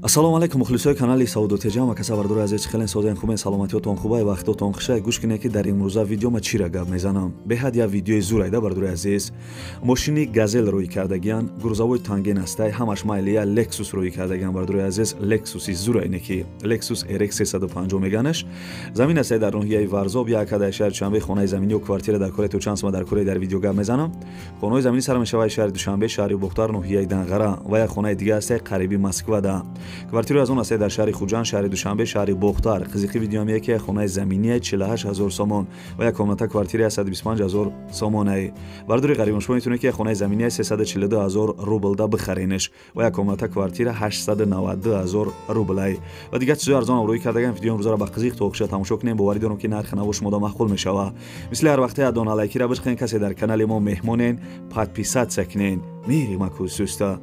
Ассалому алайкум мухлисои канали Сауду Теҷам ва каса бардори азиз, хелен созен хубен, саломатиётон хубай, вақтотон хушай. Гӯш кунед, ки дар имрӯза видео ма чира гап мезанам. Беҳад як видеои зур айда, бардори азиз. Мошини Газел рӯй кардагиян, грузовой танген астай, ҳамаш майлия Lexus рӯй кардагиян, бардори азиз. Lexus-и зур айне ки Lexus RX 350 меганаш. Замин астай дар ноҳияи Варзоб, як адаи шаҳри Душанбе, хонаи заминӣ ва квартира дар кораи то чанд сома дар кораи дар видео гап мезанам. Хонаи заминӣ сар мешавад шаҳри Душанбе, шаҳри Бохтар, ноҳияи Данғара ва як хонаи дига астай қариби Москвада. Квартира аз он аст дар шаҳри Хуҷанд, шаҳри Душанбе, шаҳри Бохтар. Қизиқи видеоам яке хонаи заминие 48 ҳазор сомон ва як комната квартира 125 ҳазор сомонае. Бардори ғарибон, шумо метавонед ки хонаи заминие 342 ҳазор рублда бихаренеш ва як комната квартира 892 ҳазор рублае. Ва дигар чизои арзон рӯй кардаган. Видеои имрӯзаро ба қизиқ то охиша тамошо кунем. Боварӣ дорам, ки нархи наво шумода маъқул мешавад. Мисли ҳар вақте адона лайкира бишқен, касе дар канали мо меҳмонен, подписаться кунен. Мери макусуста.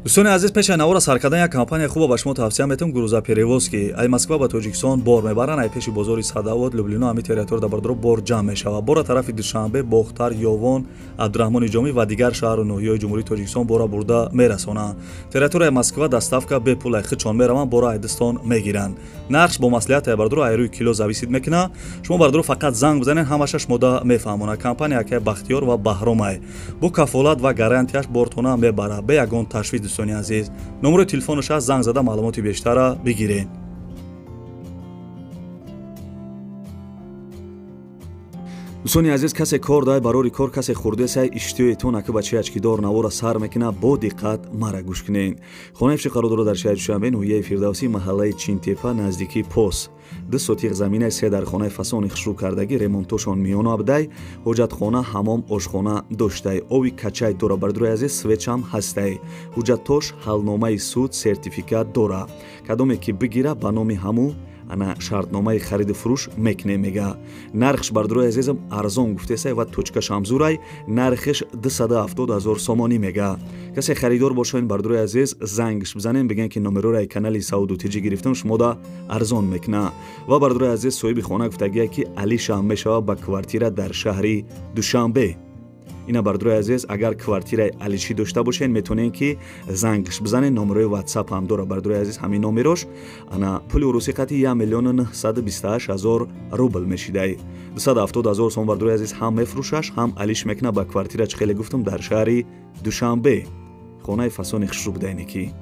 Дӯстони азиз, пеш аз навора сар кардан як компания хуба ба шумо тавсия метавам, грузоперевозки. Ай Москва ба Тоҷикистон бор мебаранд, ай пеши бозори Садовод, Люблино, ҳами территория дар бардоро бор ҷамъ мешавад. Бора тарафи Душанбе, Бохтар, Ёвон, Абдураҳмони Ҷомӣ ва дигар шаҳру ноҳияҳои Ҷумҳурии Тоҷикистон бора бурда мерасонанд. Территорияи Москва доставка бепул, ай худшон мераванд, бора ай дастон мегиранд. Нархш бо маслиҳат ай бардоро ай рӯи кило зависит мекунад. Шумо бардоро фақат занг бизанед, ҳамаша шумода мефаҳмонад. Компания акай Бахтиёр ва Баҳромай. Бо кафолат ва гарантияш бортона мебарад. Бе ягон ташвиш. Дӯстони азиз, номерои телефонаш аст, занг зада маълумоти бештарро бигиред. Дӯстони азиз, касе кор дай барори кор, касе хурдесай иштиёетон ака ба чиячкидор навора сар мекунад, бо диққат мара гӯш кунед. Хонаи фиши қарор дорад дар шаҳри Душанбе, ноҳияи Фирдавсӣ, маҳаллаи Чинтепа, наздикии Пос. 2 сотиқ заминаи 3 дар хонаи фасони хушрӯ кардагӣ, ремонтошон миёна абдай, ҳоҷатхона, ҳамом, ошхона доштай, ови качай дора, бардорои азиз, свечам ҳастай. Ҳуҷҷатош ҳалномаи суд, сертификат дора. Кадоме ки бигира ба номи ҳаму ана шартномаи хариду фурӯш мекунем, мега. Нархш бардорои азизам арзон гуфтесай ва точкашам зурай, нархиш 270 ҳазор сомонӣ мега. Касе харидор бошед, бардорои азиз, зангш бизанем, бигӯен ки номерораи канали Сауду Теҷи гирифтам, шумода арзон мекуна. Ва бардорои азиз, соҳиби хона гуфтагия ки алишам мешава ба квартира дар шаҳри Душанбе. Ина бардорои азиз, агар квартираи алишӣ дошта бошед, метавонед ки зангш бизанед, номерои WhatsApp ҳам дора бардорои азиз, ҳамин номерош. Ана пули урусӣ қати 1 928 000 рубл мешидай. 270 ҳазор сом бардорои азиз ҳам мефурӯшаш, ҳам алиш мекунад ба квартира, чӣ хеле гуфтам, дар шаҳри Душанбе. Хонаи фасони хушрӯ будайне ки.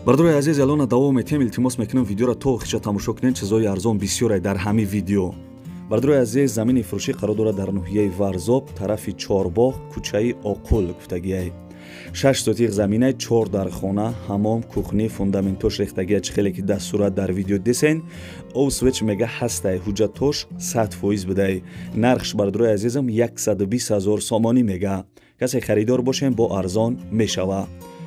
Бардорои азиз, алона давом метем, илтимос мекунам видеоро то охиша тамошо кунед, чизои арзон бисёре дар ҳамин видео. Бардорои азиз, замини фурӯшӣ қарор дорад дар ноҳияи Варзоб, тарафи Чорбоғ, кӯчаи Оқул гуфтагиай. 6 сотиқ заминай, 4 дар хона, ҳамом, кухни, фундаментош рехтагия, чӣ хеле ки дастурат дар видео десен. Ов свеч мега ҳастай, ҳуҷҷатош 100% бидай. Нархш бардорои азизам 120 ҳазор сомонӣ мега. Касе харидор бошем, бо арзон мешава.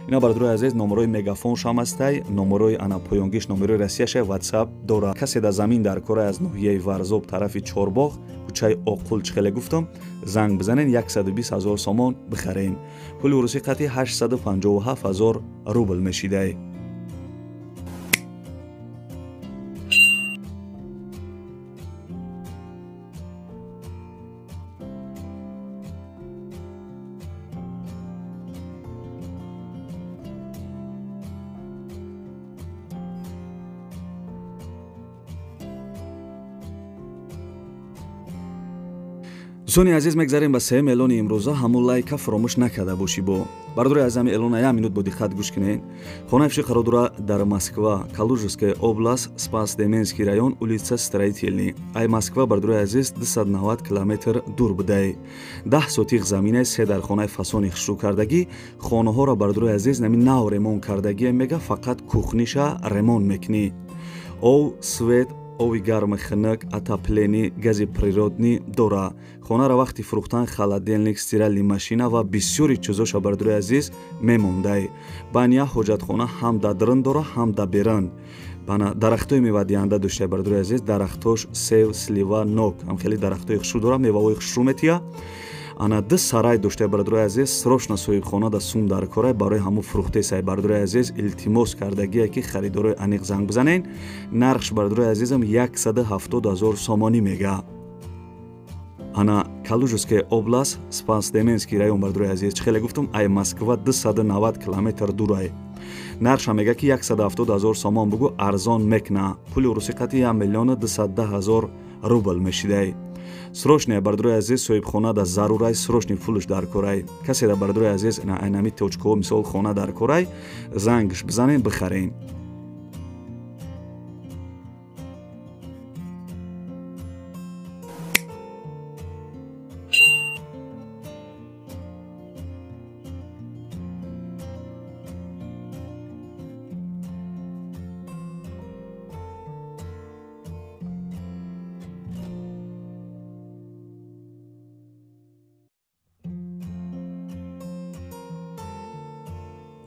Ина бардорои азиз, номерои мегафон шам астай, номерои ана поёнгиш, номерои Россияша WhatsApp дора. Касе дар замин дар кора аз ноҳияи Варзоб, тарафи Чорбоғ, кӯчаи Оқул, чӣ хеле гуфтам, занг бизанен, 120 ҳазор сомон бихарен. Пули урусӣ қати 857 ҳазор рубл мешидай. Дӯстони азиз, мегзарем ба сеюм эълони имрӯза. Ҳамун лайка фаромӯш накарда бошӣ бо. Бардори аз ҳамин эълона як минут бо диққат гӯш кунед. Хонаи фиши қарор дорад дар Москва, Калужская область, Спас-Деменский район, улица Строительный. Ай Москва, бардори азиз, 290 километр дур будай. 10 сотиқ заминаи 3 дар хонаи фасони хушрӯ кардагӣ. Хонаҳоро бардори азиз нами нав ремонт кардагие мега, фақат кухниша ремонт мекунӣ. Ов, свет, ови гарми хунук, отопление, гази природный дора. Хонара вақти фурӯхтан холодильник, стиральный машина ва бисёри чизоша бардорои азиз мемондай. Баня, ҳоҷатхона ҳам дар дарун дора, ҳам дар берун. Бана дарахтои мевадиҳанда доштай бардорои азиз, дарахтош сев, слива, нок, ҳам хеле дарахтои хушрӯ дора, меваҳои хушрӯ метия. Ана ду сарай доштай бардорои азиз, срочно соҳибхона да сум дар корай, барои ҳамун фурӯхтесай бардорои азиз, илтимос кардагие ки харидорои аниқ занг бизанен. Нархш бардорои азизам 170 000 сомонӣ мега. Ана Калужская область, Спас-Деменский район бардорои азиз, чӣ хеле гуфтум, ай Москва 290 километр дурай. Нархша мега ки 170 000 сомон бугу арзон мекна. Пули русӣ қати 1 210 000 рубл мешидай. Срочно бардорои азиз, соҳибхона да зарурай, срочный пулш дар корай. Касе да бардорои азиз на айнами точкаҳо мисол хона дар корай, зангш бизанен, бихарен.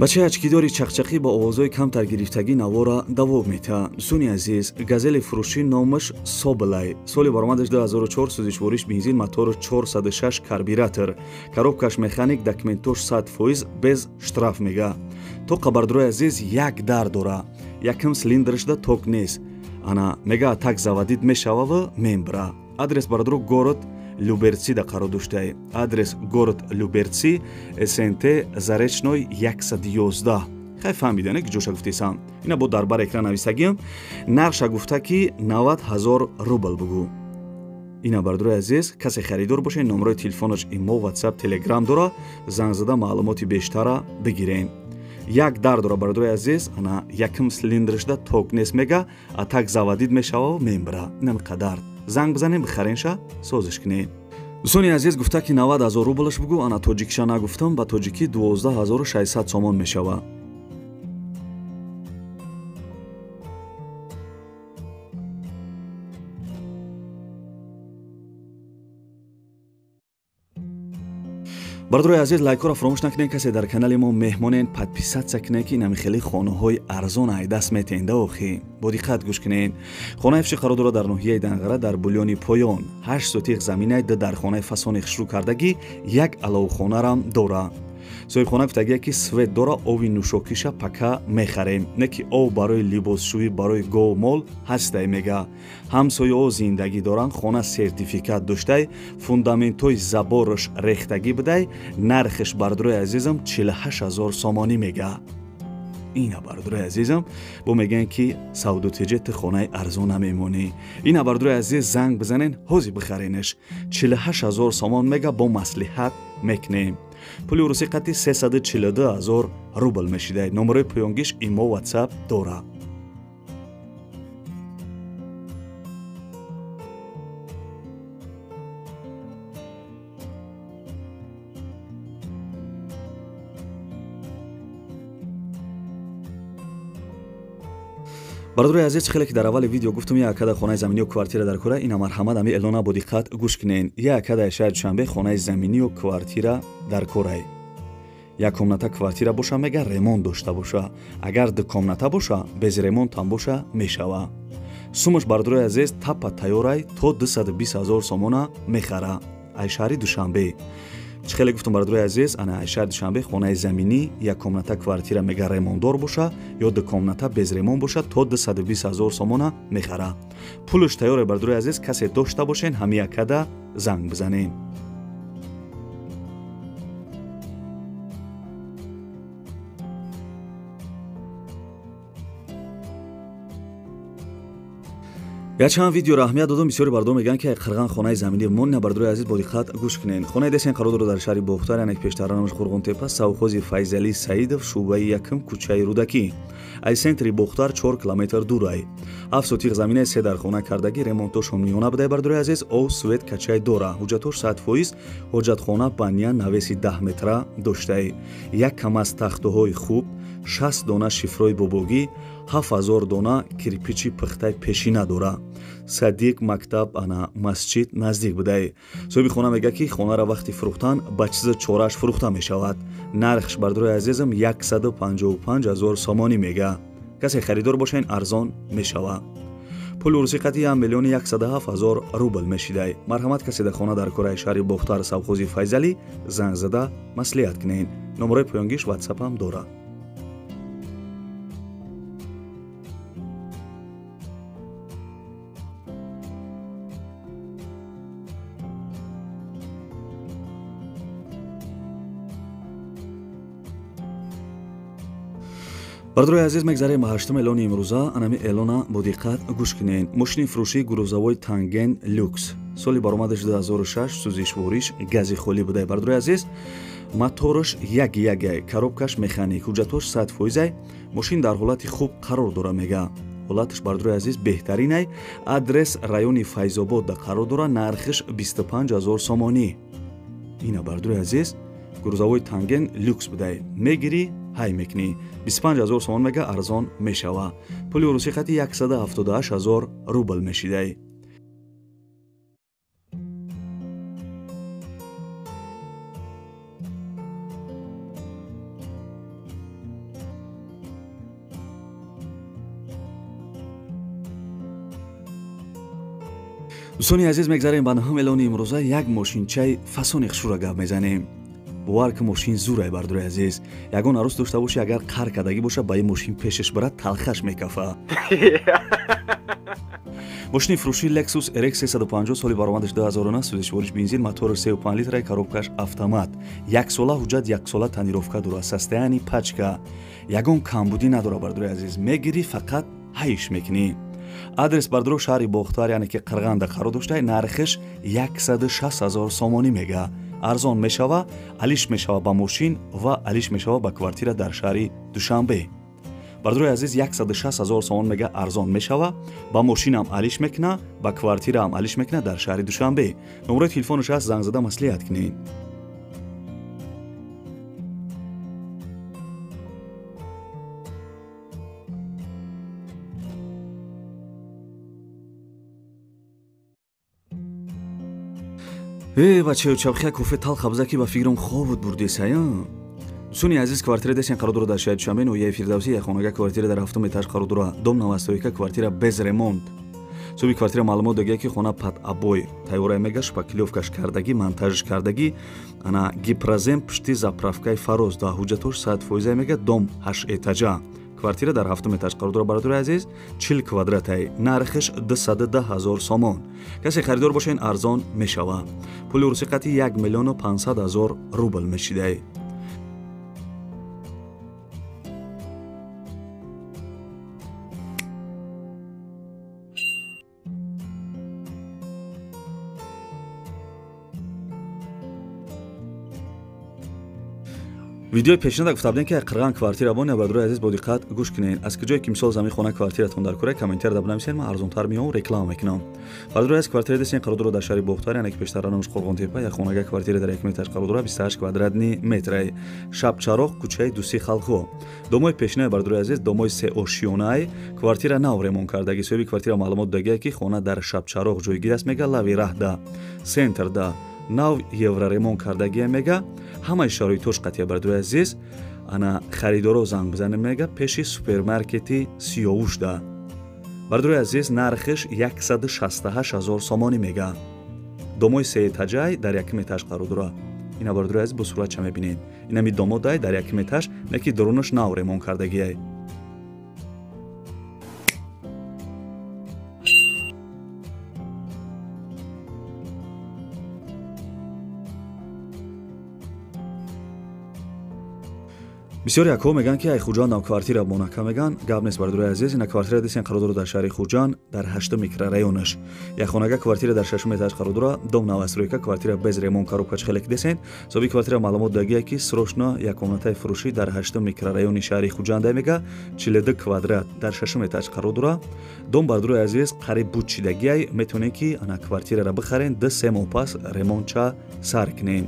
Бачаи ачкидори чақчақӣ бо овозҳои камтар гирифтагӣ навора давом метаҳад. Дӯстони азиз, газели фурӯшӣ номаш Соболай. Соли баромадаш 2004, сӯзишвориш бензин, мотор 406, карбюратор. Коробкаш механик, документош 100% без штраф мега. Тоқа бардорои азиз як дар дора. Якм цилиндрашда ток нест. Ана мега так заводить мешавава мембра. Адрес бардоро город Люберцы да қарор доштае. Адрес город Люберцы, СНТ Заречной 111. Хай фаҳмида, не ки ҷоша гуфтесам. Ина бо дар бар экран нависагиам. Нархша гуфта ки 90 000 рубл бугу. Ина бардорои азиз, касе харидор боше, номерои телефонаш имо, WhatsApp, Telegram дора, занг зада маълумоти бештара бигирем. Як дар дора бардорои азиз, ана якм цилиндрашда ток нест мега, а так заводить мешава мембра. Инам қадар. Занг бизанем, бихаренша, созиш кунем. Дӯстони азиз, гуфта ки 90 000 рублаш бугу, ана тоҷикиша нагуфтам, ба тоҷикӣ 12600 сомон мешава. Бардорои азиз, лайкҳоро фаромӯш накунед, касе дар канали мо меҳмонен, подписаться кунед, ки инами хеле хонаҳои арзон айдаст метенда. Охи бо диққат гӯш кунед. Хонаи фиши қарор дорад дар ноҳияи Данғара, дар Булёни поён. 8 сотиқ заминай, ду дар хонаи фасони хушрӯ кардагӣ, як аловхонарам дора. Соҳибхона гуфтагие ки свет дора, ови нӯшокиша пака мехарем, не ки ов барои либосшӯӣ, барои гов мол ҳастай мега. Ҳамсояҳо зиндагӣ доранд, хона сертификат доштай, фундаментҳои забораш рехтагӣ будай, нархаш бардорои азизам 48 000 сомонӣ мега. Ина бардорои азизам, бо мегӯянд ки савдотеҷе ту хонаи арзон намемонӣ. Ина бардорои азиз, занг бизанен, ҳозир бихаренеш. 48 000 сомон мега, бо маслиҳат мекунем. Пули русӣ қати 342 000 рубл мешидай. Номерои поёнгиш имо, WhatsApp дора. Бародарои азиз, хеле ки дар аввали видео гуфтум, як акада хонаи заминию квартира дар кора, ина марҳамат, ами эълона бо диққат гӯш кунен. Як акадаи шаҳри Душанбе хонаи заминию квартира дар корай. Як комната квартира боша мега, ремонт дошта боша. Агар ду комната боша, без ремонтам боша мешава. Сумаш бародарои азиз тапа тайёрай, то 220 000 сомона мехара. Ай шаҳри Душанбе. Чӣ хеле гуфтум бародарои азиз, ана ай шаҳри Душанбе хонаи заминӣ як комната квартира мега ремонтдор боша ё ду комната без ремонт боша, то 220 000 сомона мехара. Пулаш тайёре бародарои азиз, касе дошта бошен, ҳами якада занг бизанен. Якчанд видеоро аҳамият додам, бисёри бардор мегӯянд ки қирған хонаи заминӣ мон. На бардорои азиз, бо диққат гӯш кунед. Хонаи десен қарор дорад дар шаҳри Бохтар, яъне пештара номаш Қурғонтепа, совхози Файзалӣ Саидов, шӯъбаи якм, кӯчаи Рӯдакӣ. Аз центри Бохтар 4 километр дурай. 7 сотиқ заминаи се дар хона кардагӣ, ремонтошон миёна будай бардорои азиз, ов, свет, качай дора. Ҳуҷҷатош 100%, ҳоҷатхона баня навеси 10 метра доштай. Як кам аз тахтуҳои хуб, 60 дона шифрои бобогӣ, 7000 дона кирпичи пухтаи пешина дора. Садик, мактаб, ана масҷид наздик будай. Соҳиби хона мега, ки хонара вақти фурӯхтан ба чизи чорааш фурӯхта мешавад. Нархш, бардорои азизам, 155 000 сомонӣ мега. Касе харидор бошен, арзон мешавад. Пули урусӣ қати 1 миллиони 107 000 рубл мешидай. Марҳамат, касе дар хона дар кораи шаҳри Бохтар, совхози Файзалӣ, занг зада маслиҳат кунед. Номерои поёнгиш ватсапам дорад. Бардорои азиз, мегзарем ба ҳаштум эълони имрӯза. Анами эълона бо диққат гӯш кунед. Мошини фурӯшии грузовой Танген люкс, соли баромадаш 2006, сӯзишвориш гази холӣ будай. Бардорои азиз, мотораш як ягай, коробкаш механик, ҳуҷҷатош 100%. Мошин дар ҳолати хуб қарор дора мега. Ҳолаташ, бардорои азиз, беҳтаринай. Адрес райони Файзобод да қарор дора. Нархиш 25 000 сомонӣ. Ина, бардорои азиз, грузовой Танген люкс будай. Мегирӣ, ҳай мекунӣ. 25 000 сомон мега, арзон мешава. Пули урусӣ қати 178 000 рубл мешидай. Дӯстони азиз, мегзарем ба наҳум эълони имрӯза. Як мошинчаи фасони хушрура гап мезанем. Бовар ки, мошин зурай, бардори азиз. Ягон арӯс дошта бошӣ, агар қар кардагӣ боша, ба ин мошин пешаш барад, талхаш мекафа. Мошини фурӯшии Lexus RX 350, соли баромадаш 2009, сӯзишвориш бензин, мотораш 3,5 литра, коробкаш автомат. Яксола ҳуҷҷат, яксола тонировка дорад, состояние пачка. Ягон камбудӣ надорад, бардори азиз. Мегирӣ, фақат ҳайш мекунӣ. Адрес, бардоро, шаҳри Бохтар, яъне ки Қирғанда қарор дошта. Нархиш 160 000 сомонӣ мега. Арзон мешава, алиш мешава ба мошин ва алиш мешава ба квартира дар шаҳри Душанбе. Бардорои азиз, 160 000 сомон мега, арзон мешава, ба мошинам алиш мекуна, ба квартираам алиш мекуна дар шаҳри Душанбе. Номерои телефонаш аст, занг зада маслиҳат кунед. Э, бачаё, чабхия кофе талха биза, ки ба фикрам хобут бурдесая. Дӯстони азиз, квартира десен қарор дорад дар шаҳри Душанбе, ноҳияи Фирдавсӣ. Як хонага квартира дар ҳафтум этаж қарор дорад. Дом новостройка, квартира без ремонт. Соҳиби квартира маълумот догия, ки хона под обои тайёрай мега, шпаклёвкаш кардагӣ, монтажш кардагӣ. Ана гипрозем пушти заправкаи Фароз да. Ҳуҷҷатош 100% мега. Дом ҳашт этажа, квартира дар ҳафтум этаж қарор дорад, бародари азиз. 40 квадратай, нархиш 210 000 сомон. Касе харидор бошен, арзон мешава. Пули урусӣ қати 1 миллиону 500 000 рубл мешидай. Видеои пешинада гуфта будем, ки Қирған квартира боня. Бародари азиз, бо диққат гӯш кунед. Аз куҷое ки, мисол, замин, хона, квартиратон дар кора, комментарияда бинависед, ман арзонтар меом, реклама мекунам. Бародари азиз, квартира десен қарор дорад дар шаҳри Бохтар, яъне ки пештар номаш Қурғонтепа. Як хонага квартира дар як этаж қарор дорад, 28 квадратный метрай. Шабчароғ, кӯчаи Дуси Халқо. Домои пешинаи, бародари азиз, домои сеошёнай. Квартира нав ремонт кардагӣ. Соҳиби квартира маълумот додагия, ки хона дар Шабчароғ ҷойгир аст мега, лави раҳда, центрда, нав евроремонт кардагия мега, ҳамаи шароитош қатъия. Бародари азиз, ана харидоро занг бизанем мега, пеши супермаркети Сиёвушда. Бародари азиз, нархиш 168 000 сомонӣ мега. Домои сеэтажай, дар якум этаж қарор дорад. Ина, бародари азиз, бо суратча мебинед. Инами домодай дар якум этаж, не ки дурунаш нав ремонт кардагиай. Бисёр якҳо мегӯянд, ки ай Хуҷанд нав квартира монака мегӯянд. Гап нест, бародари азиз. Ина квартира десен қарор дорад дар шаҳри Хуҷанд, дар ҳаштум микрорайонаш. Як хонага квартира дар шашум этаж қарор дорад. Дом новостройка, квартира без ремонт, коробка хеле ки десен. Соҳиби квартира маълумот дагия, ки срочно як комнатаи фурӯшӣ дар ҳаштум микрорайони шаҳри Хуҷанда мега, 42 квадрат, дар шашум этаж қарор дорад дом. Бародари азиз, қариб бучидагиай. Метавонед, ки ана квартираро бихарен, 2-3 моҳ пас ремонтча сар кунен.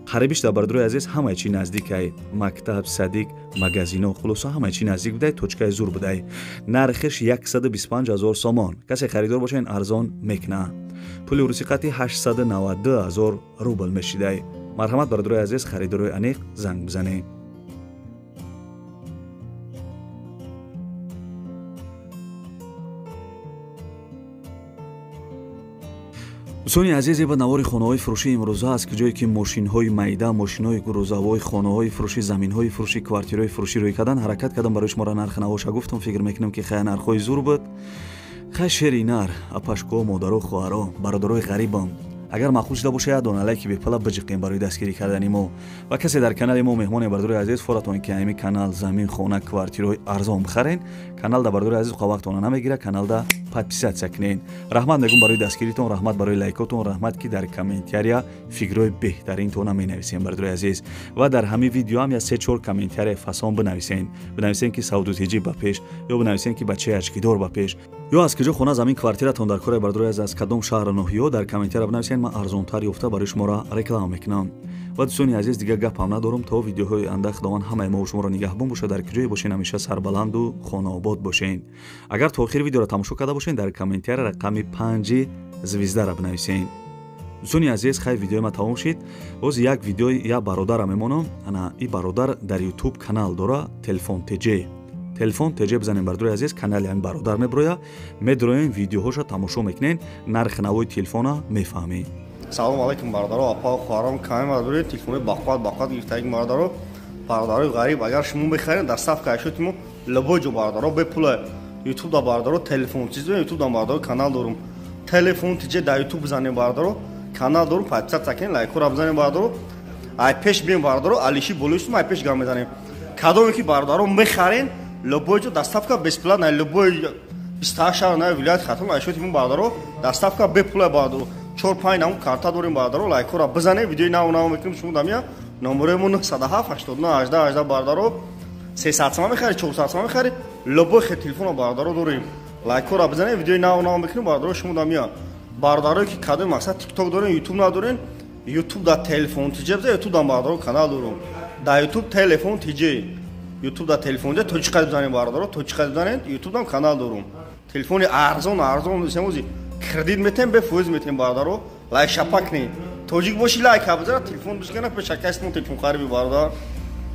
Қарибиш да, бародари азиз, ҳамаи чи наздикай: мактаб, садик. наздик, магазино, хулоса ҳама чи наздик будай, точкаи зур будай. Нархиш 125 000 сомон. Касе харидор бошен арзон мекна. Пули русӣ қати 892 000 рубл мешидай. Марҳамат бародарои азиз, харидорои аниқ занг бизанед. Дӯстони азиз, ба навори хонаҳои фурӯшӣ имрӯза аст, ки ҷое ки мошинҳои майда, мошинҳои грузовой, хонаҳои фурӯшӣ, заминҳои фурӯшӣ, квартираҳои фурӯшӣ рӯй кардан. Ҳаракат кардам барои шуморо нархи навоша гуфтам, фикр мекунам ки хая нархҳои зур буд. Хай шери нар, апашко, модаро, хоҳаро, бародарои ғарибам, агар маъқул шуда боша, як дона лайки бепала биҷиқем барои дастгирӣ кардани мо. Ва касе дар канали мо меҳмоне, бародарои азиз, форатон ки ҳамин канал замин, хона, квартираҳои арзон бихарен, каналда бародарои азиз вақтона намегира, каналда подписаться кунен. Раҳмат мегӯм барои дастгиритон, раҳмат барои лайкотон, раҳмат ки дар комментария фикрҳои беҳтаринтона менависем, бародарои азиз. Ва дар ҳамин видео ҳам я 3-4 комментария фасон бинависен. Бинависен ки савдутиҷӣ ба пеш, ё бинависен ки бачаи ачкидор ба пеш, ё аз куҷо хона, замин, квартиратон дар кораи, бародарои азиз, аз кадом шаҳру ноҳиё дар комментария бинависен, ман арзонтар ёфта барои шуморо реклама мекунам. Ва дӯстони азиз, дигар гапам надорам. То видеоҳои оянда худованд ҳамаи мо шуморо нигаҳбон бошад. Дар куҷое бошен, ҳамеша сарбаланду хонаобод бошен. Агар то охири видеоро тамошо карда бошен, дар комментария рақами 5 звездара бинависен. Дӯстони азиз, хай видеои ма тамом шид. Боз як видеои як бародара мемонам. Ана и бародар дар YouTube канал дора, Телефон ТЖ. Телефон ТЖ бизанем, бародари азиз, канали ҳамин бародар меброя, медроем, видеоҳоша тамошо мекунен, нархи навои телефона мефаҳмед. Салом алейкум, бародаро, апа, хоҳарон, каме бародари телефони бақват бақват гирифтаги бародаро, бародарои ғариб, агар шумо мехаред, доставка ашёти мо любой ҷо, бародаро, бепула. YouTube да бародаро телефон чиз, YouTube да бародаро канал дорум. Телефон ТЖ да YouTube бизанем, бародаро, канал дорум, подписаться кунед, лайкҳоро бизанем, бародаро. Ай пеш бием, бародаро, алиши болои ай пеш гам мезанем. Кадоме ки бародаро мехарен, любой ҷо доставка бесплатна, любой 28 шаҳр на вилояти Хатлон ашёти мо бародаро, доставка бепула, бародаро. 4-5 нам карта дорем, бародаро, лайкҳоро бизанем, видеои нав нав мекунем, шумо дамия номерои мо 907 89 18 18, бародаро. 300 сомон мехарӣ, 400 сомон мехарӣ, любой хе телефона, бародаро, дорем. Лайкҳоро бизанем, видеои нав нав мекунем, бародаро, шумо дамия. Бародарое ки кадом мақсад TikTok дорем, YouTube надорем, YouTube да телефон ТЖ бизан, YouTube да бародаро канал дорем. Да YouTube телефон ТЖ. YouTube да телефон ТЖ точка бизанем, бародаро, точка бизанем, YouTube дам канал дорем. Телефони арзон, арзон семози кредит метем, бе фоиз метем, бародаро, лайк шапак не. Тоҷик боши, лайк бизана, телефон бишкана, пешакастмон телефон хариби, бародар.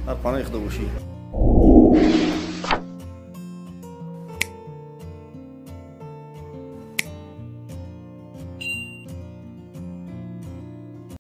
Дар паноҳи Худо бошӣ.